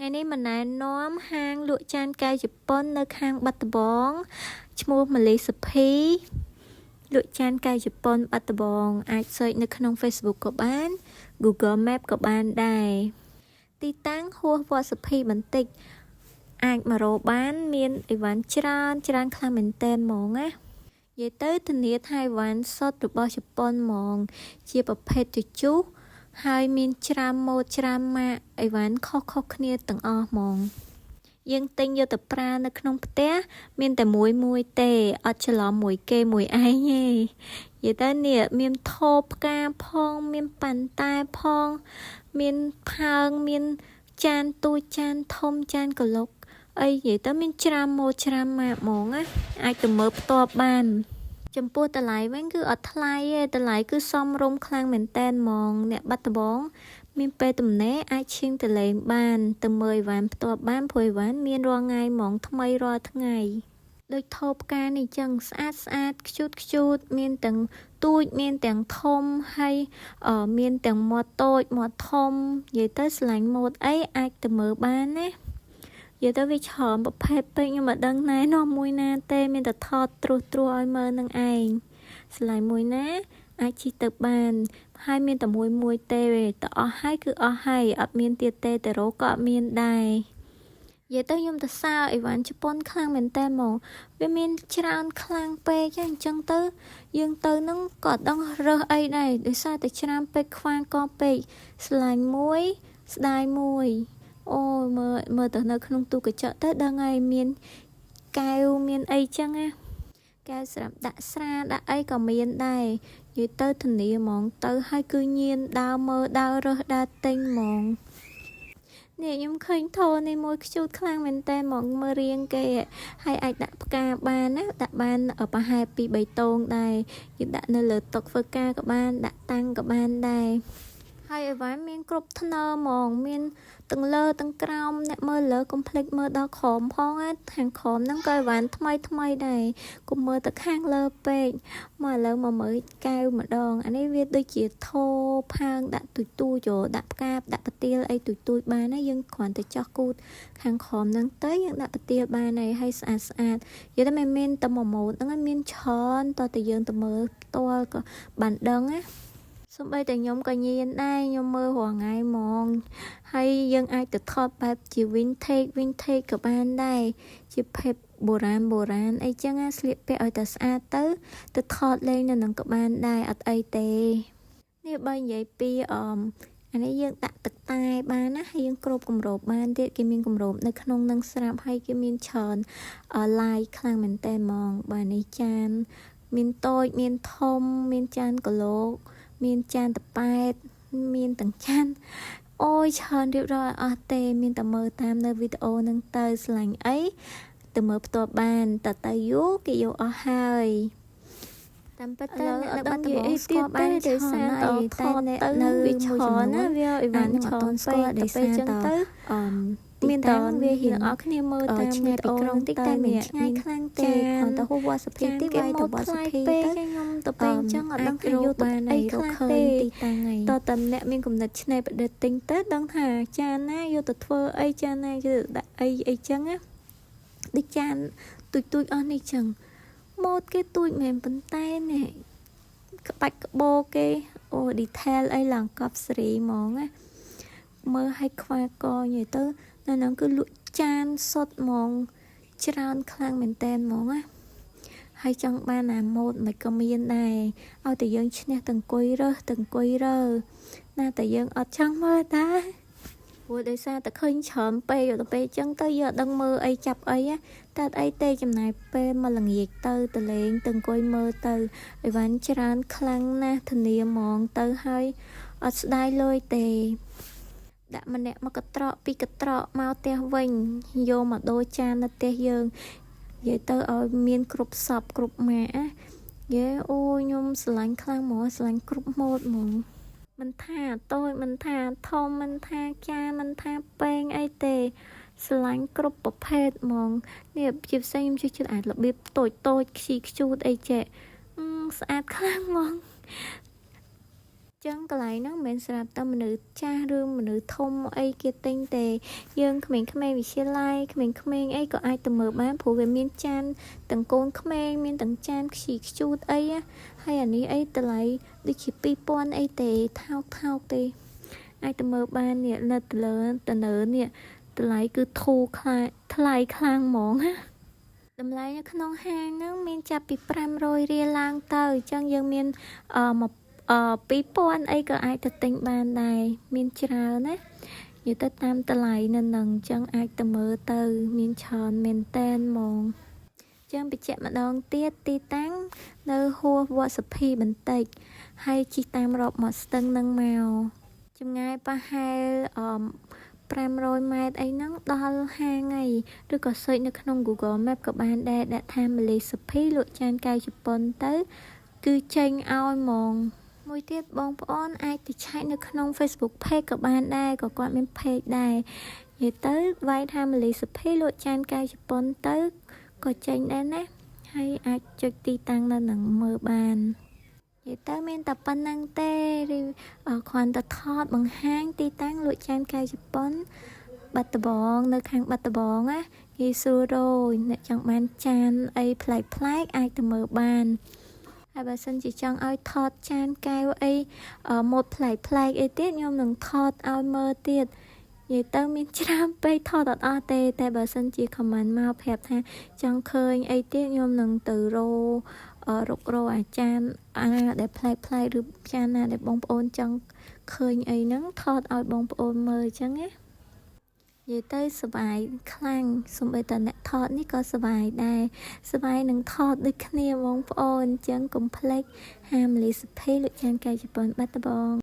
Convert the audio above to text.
ថ្ងៃនេះមកណែនាំហាងលក់ចានកែវជប៉ុននៅខាងបាត់ដំបងឈ្មោះម៉ាលីសុភីលក់ចានកែវជប៉ុនបាត់ដំបងអាច search នៅក្នុង Facebook ក៏បាន Google Map ក៏បានដែរទីតាំងហួសវត្តសុភីបន្តិចអាចមករកបានមានអីវ៉ាន់ច្រើនច្រើនខ្លាំងមែនទែនហ្មងណានិយាយទៅធានាថាអីវ៉ាន់សុទ្ធរបស់ជប៉ុនហ្មងជាប្រភេទជជុះហើយមានច្រើនម៉ូដច្រើនម៉ាកអីវ៉ាន់ខុសៗគ្នាទាំងអស់ហ្មងយើងទិញយកទៅប្រើនៅក្នុងផ្ទះមានតែមួយមួយទេអត់ច្រឡំមួយគេមួយឯងទេនិយាយទៅនេះមានថូផ្កាផងមានប៉ាន់តែផងមានផើងមានចានទូចចានធំចានកឡុកអីនិយាយទៅមានច្រើនម៉ូដច្រើនម៉ាកហ្មងណាអាចទៅមើលផ្ទាល់បានចំពោះតម្លៃវិញគឺអត់ថ្លៃទេតម្លៃគឺសមរម្យខ្លាំងមែនតែនហ្មងអ្នកបាត់ដំបងមានពេលទំនេរអាចឈៀងទៅលេងបានទៅមើលអីវ៉ាន់ផ្ទាល់បានព្រោះអីវ៉ាន់មានរាល់ថ្ងៃហ្មងថ្មីរាល់ថ្ងៃដូចថូផ្កានេះចឹងស្អាតស្អាតខ្ជូតខ្ជូតមានទាំងទូចមានទាំងធំហើយមានទាំងមាត់តូចមាត់ធំនិយាយទៅស្រឡាញ់ម៉ូដអីអាចទៅមើលបានណានិយាយទៅវាច្រើនប្រភេទពេកខ្ញុំមិនដឹងណែនាំមួយណាទេមានតែថតត្រួសត្រាសឲ្យមើលនឹងឯងស្រឡាញ់មួយណាអាចជិះទៅបានហើយមានតែមួយមួយទេទៅអស់ហើយគឺអស់ហើយអត់មានទៀតទេទៅរកក៏អត់មានដែរនិយាយទៅខ្ញុំទៅសើអីវ៉ាន់ជប៉ុនខ្លាំងមែនតើហ្មងវាមានច្រើនខ្លាំងពេកអញ្ចឹងទៅយើងទៅនឹងក៏អត់ដឹងរើសអីដែរដោយសារតែច្រើនពេកខ្វាងកពេកស្រឡាញ់មួយស្ដាយមួយអូមើលមើលទៅនៅក្នុងទូកញ្ចក់ទៅដឹងហើយមានកែវមានអីចឹងណាកែវសម្រាប់ដាក់ស្រាដាក់អីក៏មានដែរនិយាយទៅធានាហ្មងទៅហើយគឺញៀនដើរមើលដើររើសដើរទិញហ្មងនេះខ្ញុំឃើញថូនេះមួយខ្ជូតខ្លាំងមែនតើហ្មងមើលរៀងគេហើយអាចដាក់ផ្កាបានណាដាក់បានប្រហែល2 3តងដែរយើងដាក់នៅលើតុធ្វើការក៏បានដាក់តាំងក៏បានដែរហើយអីវ៉ាន់មានគ្រប់ធ្នើហ្មងមានទាំងលើទាំងក្រោមអ្នកមើលលើកុំភ្លេចមើលដល់ក្រោមផងណាខាងក្រោមហ្នឹងក៏អីវ៉ាន់ថ្មីថ្មីដែរកុំមើលទៅខាងលើពេកមកឥឡូវមកមើលកែវម្ដងអានេះវាដូចជាថូផើងដាក់ទូចទូចដាក់ផ្កាដាក់ប្រទៀលអីទូចទូចបានណាយើងគ្រាន់តែចោះគូតខាងក្រោមហ្នឹងទៅយើងដាក់ប្រទៀលបានហើយហើយស្អាតស្អាតនិយាយតែមិនមែនតែមួយម៉ូតហ្នឹងមានច្រើនតើតែយើងទៅមើលផ្ទាល់ក៏បានដឹងណាសំបីតែខ្ញុំក៏ញៀនដែរខ្ញុំមើលរាល់ថ្ងៃហ្មងហើយយើងអាចទៅថតបែបជា vintage vintage ក៏បានដែរជាភេទបុរាណបុរាណអីចឹងណាស្លៀកពាក់ឲ្យតែស្អាតទៅទៅថតលេងនៅនឹងក៏បានដែរអត់អីទេនេះបើនិយាយពីអមអានេះយើងដាក់ទឹកតែបានណាហើយយើងគ្របគម្របបានទៀតគេមានគម្របនៅក្នុងនឹងស្រាប់ហើយគេមានច្រើនឡាយខ្លាំងមែនតើហ្មងបាទនេះចានមានតូចមានធំមានចានកឡូកមានចានតប៉ែតមានទាំងចានអូយច្រើនរៀបរាប់អស់ទេមានតែមើលតាមនៅវីដេអូហ្នឹងទៅស្រឡាញ់អីទៅមើលផ្ទាល់បានតទៅយូរគេយកអស់ហើយតាមពិតទៅអ្នកនៅបាត់ដំបងស្គាល់បានដោយសារតែថតទៅនៅវាច្រើនណាវាអីវ៉ាន់ច្រើនស្គាល់ដោយសារតែអឺមានតវារៀងអស់គ្នាមើលតាមឆ្ងាយពីក្រុងតិចតែមិនឆ្ងាយខ្លាំងទេគ្រាន់តែហួសវត្តសភាទីវាយទៅវត្តសភាទៅខ្ញុំទៅពេលអញ្ចឹងអត់ដឹងថាយកបានអីខ្លះទេទីតាំងអីតតែអ្នកមានគំនិតច្នៃប្រឌិតទិញទៅដឹងថាចានណាយកទៅធ្វើអីចានណាយកទៅដាក់អីអីចឹងណាដូចចានទូចទូចអស់នេះចឹងម៉ូតគេទូចមែនប៉ុន្តែនេះក្បាច់ក្បោគេអូ detail អីឡើងកប់សេរីហ្មងណាមើលឲ្យខ្វះកនិយាយទៅនៅហ្នឹងគឺលក់ចានសុទ្ធហ្មងច្រើនខ្លាំងមែនតែនហ្មងណាហើយចង់បានអាម៉ូតមិនក៏មានដែរឲ្យតែយើងឈ្នះទាំងអង្គុយរើសទាំងអង្គុយរើណាតែយើងអត់ចង់មើលតាព្រោះដោយសារតែឃើញច្រើនពេកទៅពេលអញ្ចឹងទៅយើងអត់ដឹងមើលអីចាប់អីតែអីទេចំណាយពេលមកល្ងាចទៅទៅលេងទៅអង្គុយមើលទៅអីវ៉ាន់ច្រើនខ្លាំងណាស់ធានាហ្មងទៅហើយអត់ស្ដាយលុយទេដាក់ម្នាក់មកកត្រកពីរកត្រកមកផ្ទះវិញយកមកដូរចាននៅផ្ទះយើងនិយាយទៅឲ្យមានគ្រប់សពគ្រប់ម៉ាកណាយេអូខ្ញុំស្រឡាញ់ខ្លាំងហ្មងស្រឡាញ់គ្រប់ម៉ូដហ្មងមិនថាតូចមិនថាធំមិនថាចាមិនថាពេងអីទេស្រឡាញ់គ្រប់ប្រភេទហ្មងនេះជាពិសេសខ្ញុំជឿចិត្តអារបៀបតូចតូចខ្ជីខ្ជូតអីចេះស្អាតខ្លាំងហ្មង ចឹងកន្លែងហ្នឹងមិនមែនសម្រាប់តែមនុស្សចាស់ឬមនុស្សធំអីគេទិញទេយើងក្មេងៗវិទ្យាល័យក្មេងៗអីក៏អាចទៅមើលបានព្រោះវាមានចានទាំងកូនក្មេងមានទាំងចានខ្ជីខ្ជូតអីហើយអានេះអីតម្លៃដូចជា2000អីទេថោកថោកទេអាចទៅមើលបាននេះនៅទៅលើទៅលើនេះតម្លៃគឺធូរខ្លាថ្លៃខ្លាំងហ្មងណាតម្លៃនៅក្នុងហាងហ្នឹងមានចាប់ពី500រៀលឡើងទៅអញ្ចឹងយើងមានអឺមកអឺ2000អីក៏អាចទៅទិញបានដែរមានច្រើនណានិយាយទៅតាមតម្លៃនៅនឹងអញ្ចឹងអាចទៅមើលទៅមានច្រើនមែនតែនហ្មងចឹងបញ្ជាក់ម្ដងទៀតទីតាំងនៅហួសវត្តសភីបន្តិចហើយជិះតាមរកមាត់ស្ទឹងនឹងមកចម្ងាយប្រហែលអឺ500ម៉ែត្រអីហ្នឹងដល់ហាងហើយឬក៏ search នៅក្នុង Google Map ក៏បានដែរដាក់ថាម៉ាឡេសុភីលក់ចានកែវជប៉ុនទៅគឺចេញឲ្យហ្មងមួយទៀតបងប្អូនអាចទៅឆែកនៅក្នុង Facebook Page ក៏បានដែរក៏គាត់មាន page ដែរនិយាយទៅវាយថាម៉ាឡេសុភីលក់ចានកែវជប៉ុនទៅក៏ចេញដែរណាហើយអាចចុចទីតាំងនៅនឹងមើលបាននិយាយទៅមានតែប៉ុណ្្នឹងទេឬគ្រាន់តែថតបង្ហាញទីតាំងលក់ចានកែវជប៉ុនបាត់ដំបងនៅខាងបាត់ដំបងណាងាយស្រួលរយអ្នកចង់បានចានអីប្លែកប្លែកអាចទៅមើលបានហើយបើសិនជាចង់ឲ្យថតចានកែវអីម៉ូតប្លែកប្លែកអីទៀតខ្ញុំនឹងថតឲ្យមើលទៀតនិយាយទៅមានច្រើនពេកថតអត់អស់ទេតែបើសិនជា comment មកប្រាប់ថាចង់ឃើញអីទៀតខ្ញុំនឹងទៅរករកអាចារ្យអាដែលប្លែកប្លែកឬចានណាដែលបងប្អូនចង់ឃើញអីហ្នឹងថតឲ្យបងប្អូនមើលអញ្ចឹងណានិយាយទៅសប្បាយខ្លាំងសំបីតអ្នកថតនេះក៏សប្បាយដែរសប្បាយនឹងថតដូចគ្នាបងប្អូនអញ្ចឹងកុំភ្លេចហាមលីសុភីលក់ចានកែវជប៉ុនបាត់ដំបង។